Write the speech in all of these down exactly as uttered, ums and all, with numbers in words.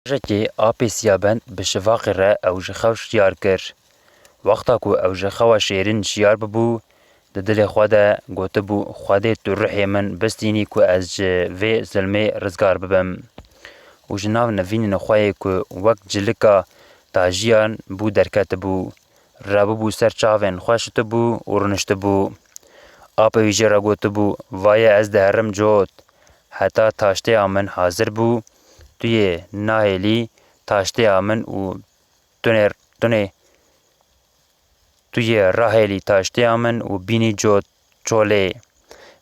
Rojekê apê Siyabend bi şivaqê re ew ji xew şiyar kir. Wexta ku ew ji xewa şêrîn şiyar bibû, di dilê xwe de gotibû, Xwedê tu ruhê min bistînî ku ez ji vê zilmê rizgar bibim. Û ji nav nivînên xwe yê ku wek cilika tajiyan bû derketibû, rabûbû ser çavên xwe şitibû û rûniştibû. Apê wî jê re gotibû, Vaye ez diherim cot, heta taştêya min hazir bû, tu yê nahêlî taştêya min û tunê, tunê, tu yê rahêlî taştêya min û bînî cot çolê.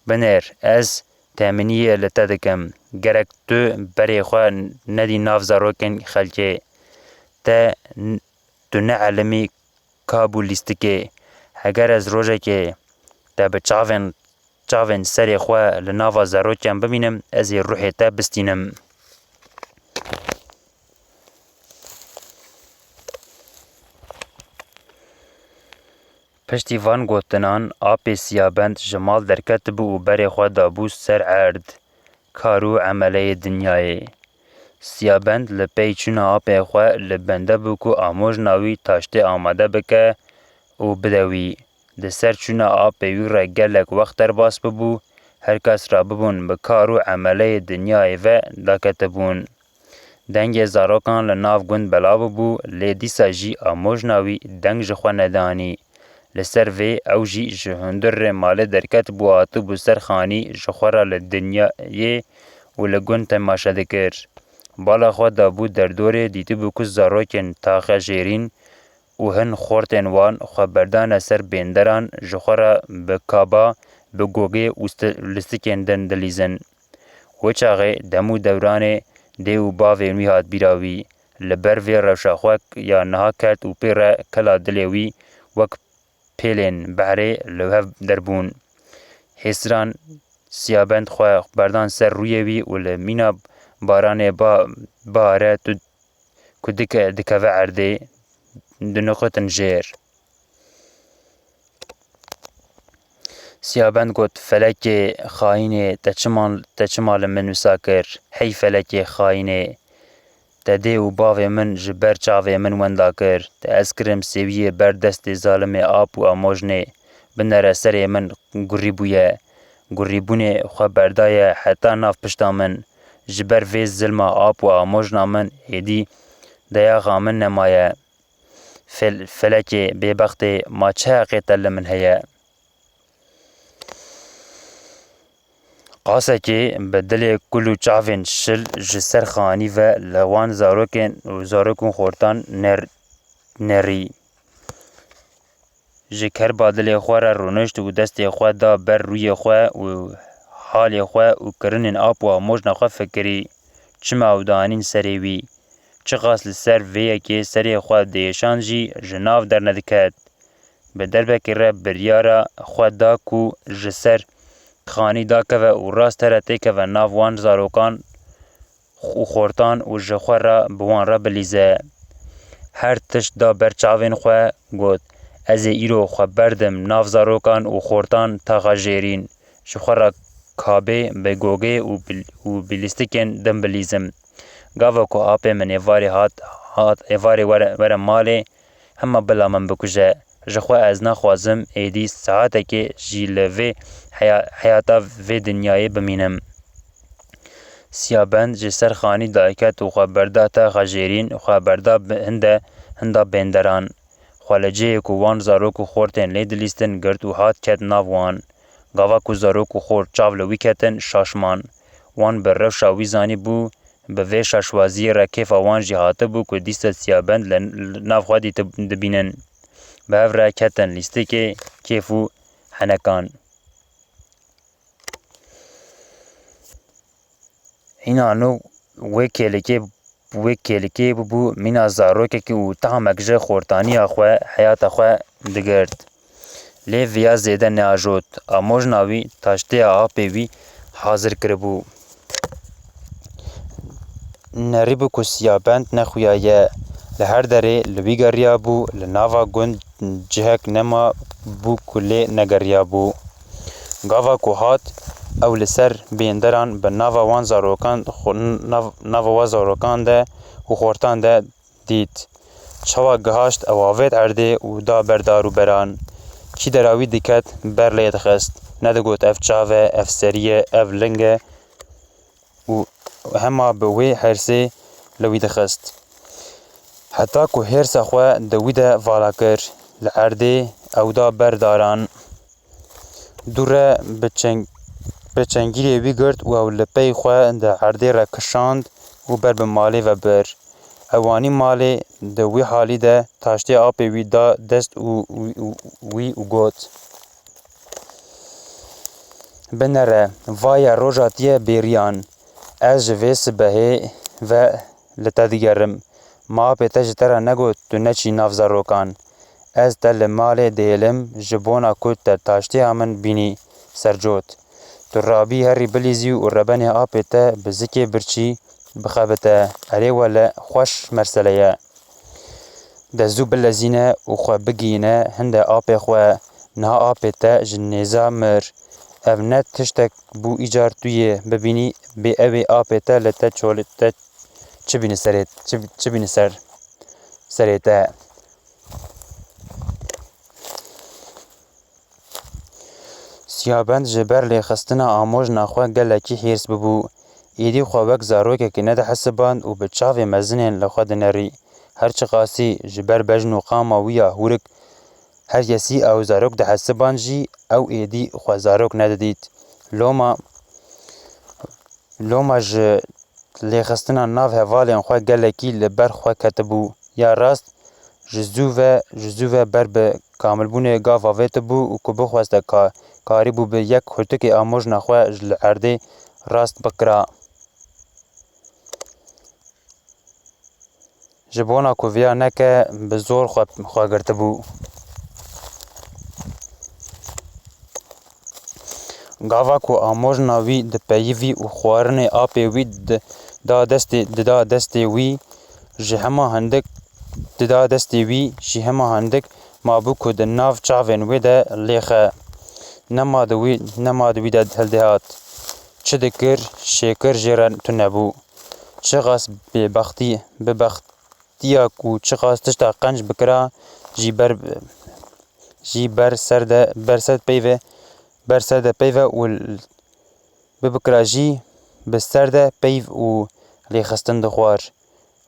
Binêr, ez temîniyê li te dikim. Gerek tu berê xwe nedî nav zarokên xelkê. Te n-, tu ne elimî kab û lîstikê. Heger ez rojekê te bi çavên, çavên serê xwe li nava zarokiyan bimînim, ez ê ruhê te bistînim. Piştî van gotinan, apê Siyabend ji mal derketibû û berê xwe dabû ser erd, kar û emeleyê dinyayê. Siyabend li pey çûna apê xwe li bende bû ku amojna wî taştê amade bike û bide wî. Di ser çûna apê wî re gelek wext derbas bibû, her kes rabibûn bi kar û emeleyê dinyayê ve daketibûn. Dengê zarokan li nav gund belav bû, lê dîsa jî amojna wî deng ji xwe nedanî. Li ser vê ew jî ji hundirê malê derketibû, hatibû ser xanî, ji xwe re li dinyayê û li gund temaşe dikir. Bala xwe dabû derdorê, dîtibû ku zarokên taxe jêrîn û hin xortên wan xwe berdane ser bênderan, ji xwe re bi kaba, bi gogê û sti-, listikên din dilîzin. Wê çaxê dem û dewranê dê û bavên wî hat bîra wî. Li ber vê rewşa xwe ya niha ket û pê re kela dilê wî wek pêlên behrê li hev derbûn. Hêsiran Siyabend xwe berdan ser rûyê wî û li mîna baranê ba-, bahare tu ku dike-, dikeve erdê, diniqitin jêr. Siyabend got, Felekê xayînê, te çima, te çima li min wisa kir? Hey felekê xayînê, te dê û bavê min ji ber çavê min wenda kir. Te ez kirim sêwiyê ber destê zalimê ap û amojnê. Binere serê min gurî bûye. Gurîbûnê xwe berdaye heta nav pişta min. Ji ber vê zilma ap û amojna min êdî deyaxa min nemaye. Fel-, felekê bêbextê, ma çi heqê te li min heye? Qasekê bi dilê kul û çavên şil ji ser xanî ve li wan zarokên û zarokên xortan ner-, nerî. Ji kerba dilê xwe re rûnişt û destê xwe da ber rûyê xwe û halê xwe û kirinên ap û amojna xwe fikirî. Çima ew danîn serê wî? Çiqas li ser vê yekê serê xwe diêşand jî ji nav dernediket. Bi derbekê re biryara xwe da ku ji ser xanî dakeve û rast here têkeve nav wan zarokan û xortan û ji xwe re bi wan re bilîze. Her tişt da ber çavên xwe, got, Ez ê îro xwe berdim nav zarokan û xortan taxa jêrîn, ji xwe re kabê bi gogê û bil-, û bi lîstikên din bilîzim. Gava ku apê min êvarê hat, hat, êvarê were, were malê, hema bila min bikuje. Ji xwe ez naxwazim êdî saetekê jî li vê heya-, heyata vê dinyayê bimînim. Siyabend ji ser xanî dayket û xwe berda taxa jêrîn, xwe berda bi hinde, hinda bênderan. Xwe li cihê ku wan zarok û xortên lê dilîstin girt û hat ket nav wan. Gava ku zarok û xort çav li wî ketin, şaş man. Wan bi rewşa wî zanîbû, bi vê şaşwaziyê re kêfa wan jî hatibû ku dîsa Siyabend li, li nav xwe dîtib-, dibînin. Bi hev re ketin lîstikê kêf û henekan. Înano wê kêlikê, wê kêlikê bûbû mîna zarokekî û tamek ji xortaniya xwe, heyata xwe digirt. Lê viya zêde neajot. Amojna wî, taştêya apê wî hazir kiribû. Nerîbû ku Siyabend nexuyaye. Li her derê li wî geriyabû, li nava gund cihek nema bû ku lê negeriyabû. Gava ku hat, ew li ser bênderan bi nava wan zarokan, xwe-, nav-, nava wan zarokan de bi xortan de dît. Çawa gihaşt ew avêt erdê û da ber dar û beran. Kî dera wî diket ber lê dixist. Nedigot ev çav e, ev serî ye, ev ling e û hema bi wê hêrsê li wî dixist. Heta ku hêrsa xwe di wî de vala kir, li erdê ew da ber daran. Dû re bi çeng-, bi çengîrê wî girt û ew li pey xwe di erdê re kişand û ber bi malê ve bir. Ew anî malê, di wî halî de taştê apê wî da dest û, û, û, wî û got: Binere, vaye roja te ye bêriyan. Ez ji vê sibehê ve li te digerim. Ma apê te ji te re negot tu neçî nav zarokan? Ez te li malê dihêlim ji bona ku te taştiya min bînî sercot. Tu rabî herî bilîzî û rebenê apê te bi zikê birçî bixebite. Erê wele xweş mesele ye. De zû bilezîne û xwe bigihîne hinde apê xwe. Niha apê te ji nêza mir. Ev ne tiştek bû îcar tu yê bibînî, bê ew ê apê te li te çolê te çi bîne serê, çi, çi bîne ser, serê te. Siyabend ji ber lêxistina amojna xwe gelekî hêrs bibû. Êdî xwe wek zarokekî nedihesiband û bi çavê mezinên li xwe dinerî. Her çiqasî ji ber bejn û qama wî ya hûrik her kesî ew zarok dihesiband jî, ew êdî xwe zarok nedidît. Loma, loma ji lêxistina nav hevalên xwe gelekî li ber xwe ketibû. Ya rast, ji zû ve, ji zû ve ber bi kamilbûnê gav avêtibû û ku bixweste ka-, karîbû bi yek xurtikê amojna xwe ji li erdê rast bikira. Ji bona ku viya neke, bi zor xwe, xwe girtibû. Gava ku amojna wî dipeyivî û xwarinê apê wî di-, da destê, dida destê wî, ji hema hindik, dida destê wî, ji hema hindik mabû ku di nav çavên wê de lêxe. Nema di wî, nema di wî de hildihat. Çi dikir, şêkir jê re tune bû. Çiqas bêbextî, bêbextiya ku çiqas tişta qenc bikira, jî ber, jî ber ser de, ber ser peyve, ber ser de peyve û l-, bibikira jî bi ser de peyv û lêxistin dixwar.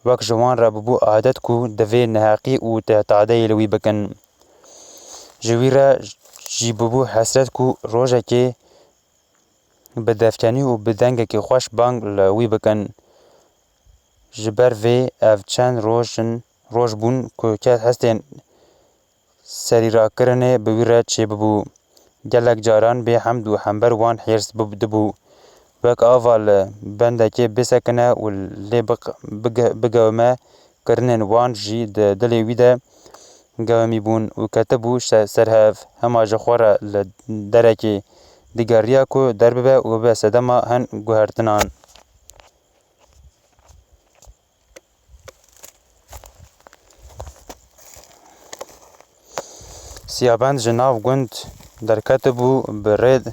Wek ji wan re bibû adet ku divê neheqî û te-, tadeyê li wî bikin. Ji wî re jî bibû hesret ku rojekê bi devkenî û bi dengekî xweş bang li wî bikin. Ji ber vê ev çend roj in, roj bûn ku kes hestên serîrakirinê bi wî re çêbibû. Gelek caran bê hemd û hember wan hêrs bib-, dibû. Wek ava li bendekê bisekine û lê biq-, bige-, bigewime, kirinên wan jî di dilê wî de gewimî bûn û ketibû şe-, ser hev. Hema ji xwe re li derekê digeriya ku derbibe û bibe sedema hin guhertinan. Siyabend ji nav gund derketibû, bi rê,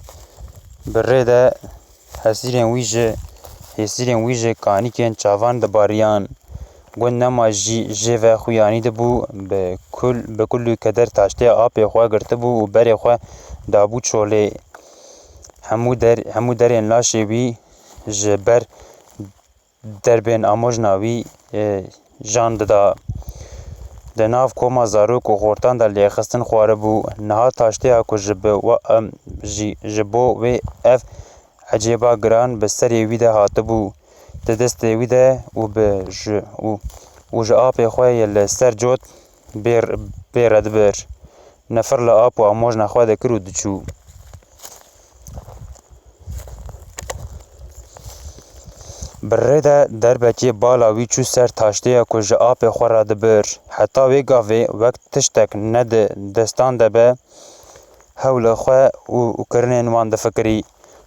bi rê de hesîrên wî ji, hêsîrên wî ji kanîkên çavan dibariyan. Gund nema jî jê ve xuyanî dibû, bi kul, bi kul û keder taştê apê xwe girtibû û berê xwe dabû çolê. Hemû der, hemû derên laşê wî ji ber derbên amojna wî, e, jan dida. Di nav koma zarok û xortan de lêxistin xwaribû. Niha taştêya ku ji bi wa-, em, jî, ji bo wê ev ecêba giran bi serê wî de hatibû, di destê wî de û bi ji, û, û ji apê xwe yê li ser cot bê, bê re dibir. Nifir li ap û amojna xwe dikir û diçû. Bi rê de derbekê bala wî çû ser taştêya ku ji apê xwe re dibir. Heta wê gavê wek tiştek ne di destan de be, hewl li xwe û, û kirinên wan difikirî.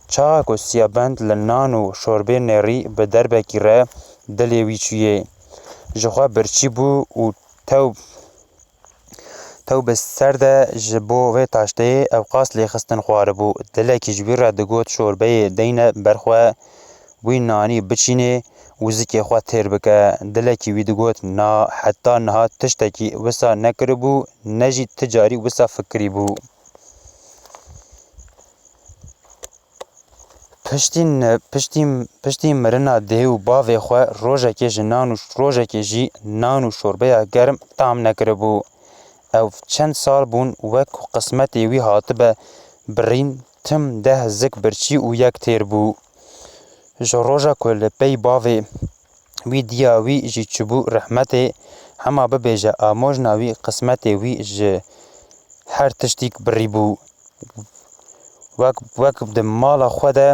Çaxa ku Siyabend li nan û şorbê nêrî bi derbekî re dilê wî çûyê. Ji xwe birçî bû û tew Tew bi ser de ji bo vê taşteyê ewqas lêxistin xwaribû. Dilekî ji wî re digot, şorbeyê deyne ber xwe, wî nanî biçînê û zikê xwe têr bike. Dilekî wî digot, na, heta niha tiştekî wisa nekiribû, ne jî ti carî wisa fikirîbû. Piştî, piştî, piştî mirina dê û bavê xwe rojekê ji nan û rojekê jî nan û şorbeya germ tam nekiribû. Ew çend sal bûn wek ku qismetê wî hatibe birîn, tim deh zik birçî û yek têr bû. Ji roja ku li pey bavê wî diya wî jî çûbû rehmetê, hema bibêje amojna wî qismetê wî ji her tiştîk birî bû. Wek, wek di mala xwe de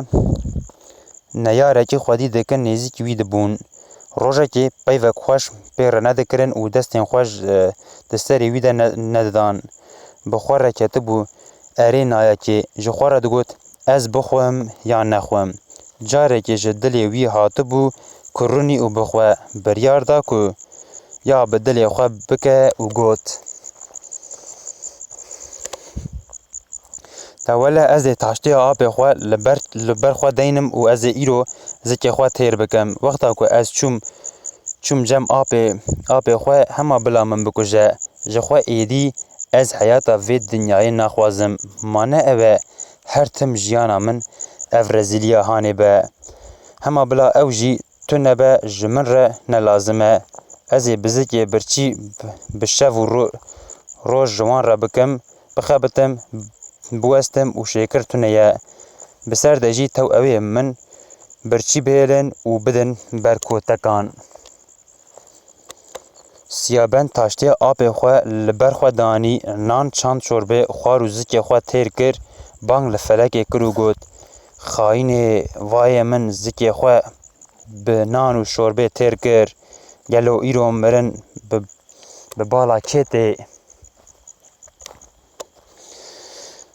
neyarekî xwedî dikin nêzîkî wî dibûn. Rojekê peyvek xweş pê re nedikirin û destên xwe ji, di serê wî de ne, nedidan. Bi xwe re ketibû erê nayekê. Ji xwe re digot, ez bixwim yan nexwim. Carekê ji dilê wî hatibû ku rûnî û bixwe. Biryar da ku ya bi dilê xwe bike û got, Te wele ez ê taştiya apê xwe li ber, li ber xwe deynim û ez ê îro zikê xwe têr bikim. Wexta ku ez çûm, çûm cem apê, apê xwe hema bila min bikuje. Ji xwe êdî ez heyata vê dinyayê naxwazim. Ma ne ew e her tim jiyana min ev rezîliya hanê be. Hema bila ew jî tune be ji min re ne lazim e. Ez ê bi zikê birçî bi şev û ro-, roj ji wan re bikim, bixebitim, biwestim û şêkir tune ye. Bi ser de jî tew ew ê min birçî bihêlin û bidin ber kotekan. Siyabend taştiya apê xwe li ber xwe danî, nan çand çorbê xwar û zikê xwe têr kir, bang li felekê kir û got, Xayînê, vayê min, zikê xwe bi nan û çorbê têr kir. Gelo îro mirin bi, bi bala kê tê?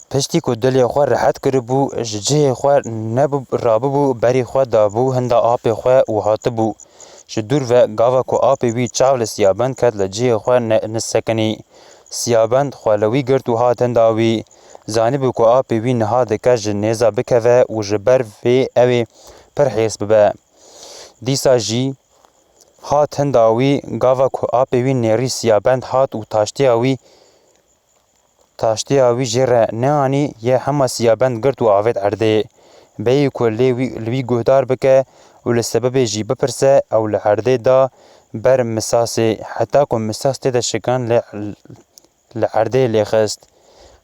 Piştî ku dilê xwe rehet kiribû, ji cihê xwe nebi-, rabibû, berî xwe dabû hinda apê xwe û hatibû. Ji dûr ve gava ku apê wî çav li Siyabend ket, li cihê xwe ne-, nisekinî. Siyabend xwe li wî girt û hat hinda wî. Zanîbû ku apê wî niha dike ji nêza bikeve û ji ber vê ew ê pir hêrs bibe. Dîsa jî hat hinda wî, gava ku apê wî nêrî Siyabend hat û taştiya wî, taştiya wî jê re neanî, yê hema Siyabend girt û avêt erdê. Bêyî ku lê wî, li wî guhdar bike û li sebebê jî bipirse, ew li erdê da ber misasê, heta ku misas tê de şikan lê, li erdê lêxist.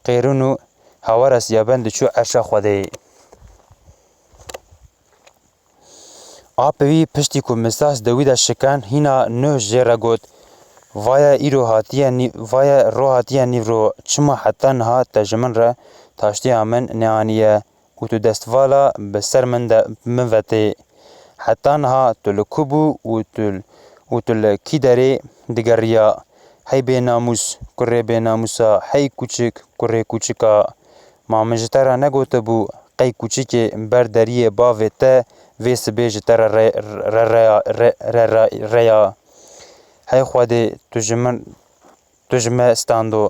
Qêrûn û hawara Siyabend diçû erşa Xwedê. Apê wî piştî ku misas di wî de şikan, hîna nuh jê re got, Vaye îro hatiye nî-, vaye ro hatiye nîvro, çima heta niha te ji min re taştiya min neaniye û tu destvala bi ser min de min ve tê? Heta niha tu li ku bû û tu, û tu li kî derê digeriya? Hey bênamûs, kurê bênamûsa, hey kûçik, kurê kûçika. Ma min ji te re negotibû, qey kûçikê ber deriyê bavê te vê sibê ji te re re-, re-, reya, re-, re-, re-, reya? Hey Xwedê, tu ji min, tu ji me stando.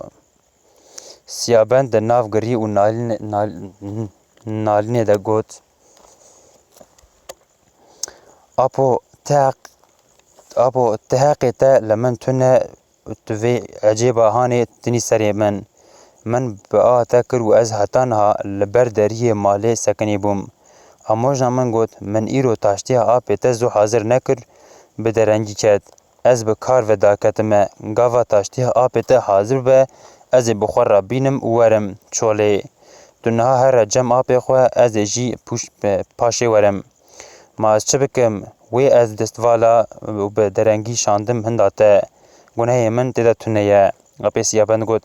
Siyabend di nav girî û nalîne-, nal-, nalînê de got, Apo, ti heq-, Apo, ti heqê te li min tune, tu vê ecêba hanê tinî serê min. Min bi a te kir û ez heta niha li ber deriyê malê sekinî bûm. Amojna min got, Min îro taştiya apê te zû hazir nekir, bi derengî ket. Ez bi kar ve daketime. Gava taştiya apê te hazir be, ez ê bi xwe re bînim û werim çolê. Tu niha here cem apê xwe, ez ê jî pûş-, paşê werim. Ma ez çi bikim? Wê ez destvala û bi derengî şandim hinda te. Gunehê min tê de tune ye. Apê Siyabend got,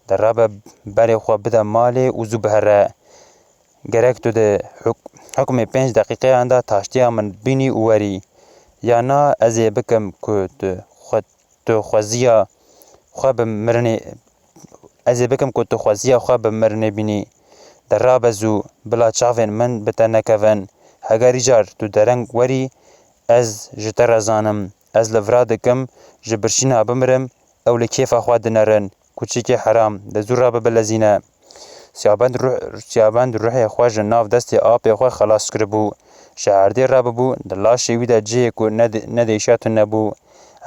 De rabe berê xwe bide malê û zû bihere. Gerek tu di huk-, hukmê pênc deqîqeyan de taştiya min bînî û werî. Ya na ez ê bikim ku tu xwe, tu xweziya xwe bi mirinê, ez ê bikim ku tu xweziya xwe bi mirinê bînî. De rabe zû, bila çavên min bi te nekevin. Heger îcar tu dereng werî, ez ji te re zanim. Ez li vira dikim, ji birçîna bimirim, ew li kêfa xwe dinerin. Kuçikê heram, de zû rabe bilezîne. Siyabend ruh-, Siyabend ruhê xwe ji nav destê apê xwe xelas kiribû. ji erdê rabibû, di laşê wî de cihê ku ned-, nedêşiya tune bû.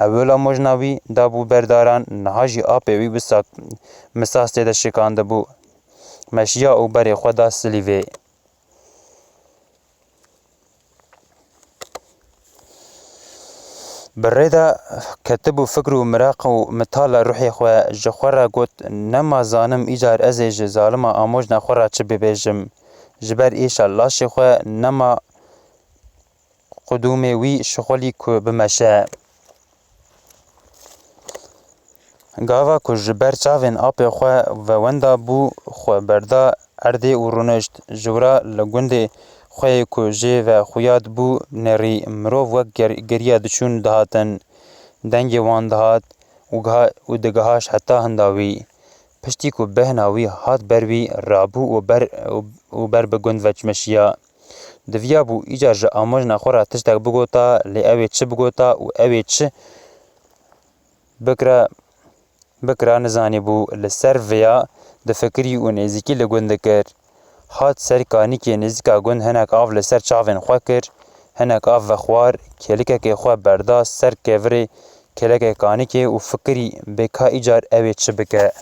Ewil amojna wî dabû ber daran, niha jî apê wî wisa misas tê de şikandibû. Meşiya û berê xwe da Silîvê. Bi rê de ketibû fikr û miraq û mitala ruhê xwe, ji xwe re got, nema zanim îcar ez ê ji zalima amojna xwe re çi bibêjim. Ji ber êşa laşê xwe nema qudûmê wî şixulî ku bimeşe. Gava ku ji ber çavên apê xwe ve wenda bû, xwe berda erdê û rûnişt. Ji wira li gundê xwe yê ku jê ve xuya dibû nerî, mirov wek ger-, geriya diçûn dihatin. Dengê wan dihat û giha-, û digihaşt heta hinda wî. Piştî ku behna wî hat ber wî, rabû û ber, û, û ber bi gund ve meşiya. Diviyabû îcar ji amojna xwe re tiştek bigota, lê ew ê çi bigota û ew ê çi bikira, bikira nizanîbû. Li ser vêya difikirî û nêzîkî li gund dikir. Hat ser kanîkê nêzîka gund, hinek av li ser çavên xwe kir, hinek av vexwar, kêlikekê xwe berda ser kevirê kêlekê kanîkê û fikirî bê ka îcar ew ê çi bike.